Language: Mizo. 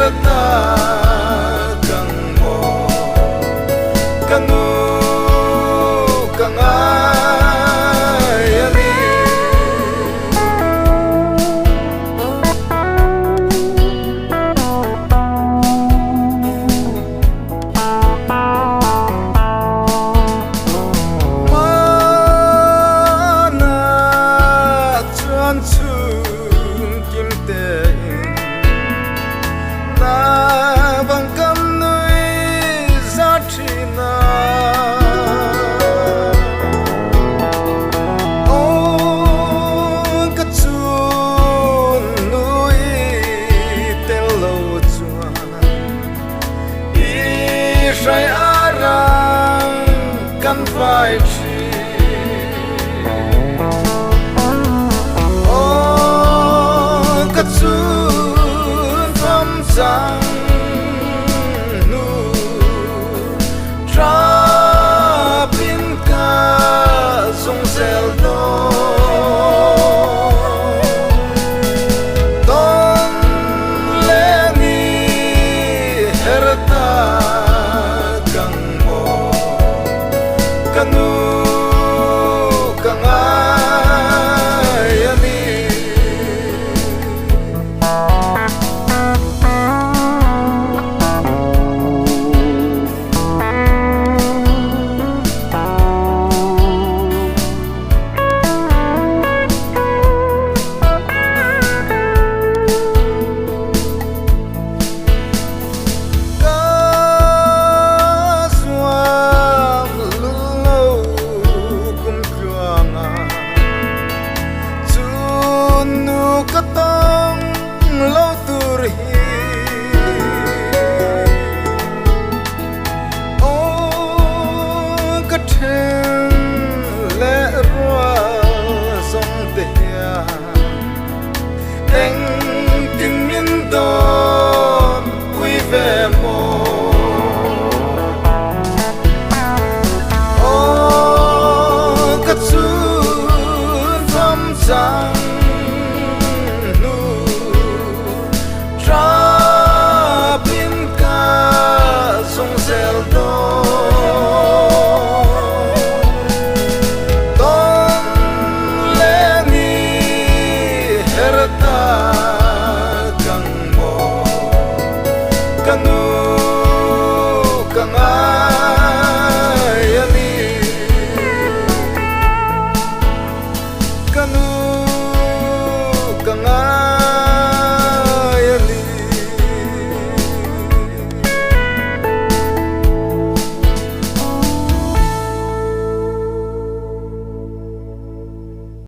her tak ang maw ka nu ka ngai a ni. Hmana chuan chhung kim tein na vang kam nui za thin a. Aw ka chun nui tel lo chuan I hrai a rang kan vai thin. Aw ka chun fam chang hnu Trapin ka zung zel dawn. Tawn leh ni her tak ang maw ka nu ka ngai a ni. Ka zuam lo kum tluanga chu nu ka tawng lo tur hi. Aw ka then leh rual zawng te hian Engtin min dawn pui ve maw? Aw ka chhun fam chang hnu Trapin ka zung zel dawn. Tawn leh ni her tak ang maw ka nu.